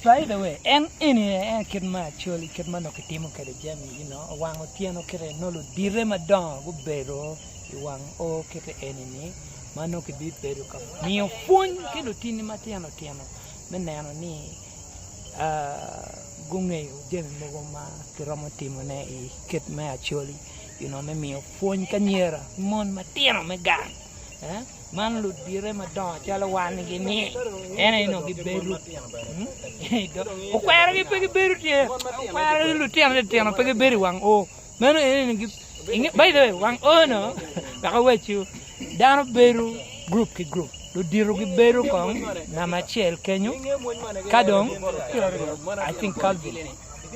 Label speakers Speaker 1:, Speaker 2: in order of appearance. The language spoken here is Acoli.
Speaker 1: By the way, en eni en kit ma actually kit ma nongo kitimo kwede jami you know, wang otyeno kite nongo ludite madongo gubedo i wang o kite eni-ni ma nongo kibibedo ka miyo pwony ki lutini matino tino me neno ni gungeyo jami mogo ma kiromo timone i kit me acholi you know me miyo pwony ki anyira ki mon matino me gang man ludite madongo calo wan gini en aye nongo gibedo okwerogi pe gibedo tye okwerogi lutino titino pe gibedo i wang oo Meno eni ni by the way wang ono wek awacci dano bedo group ki group ludito gibedo kong namba acel kenyo ka dong I think Calvin.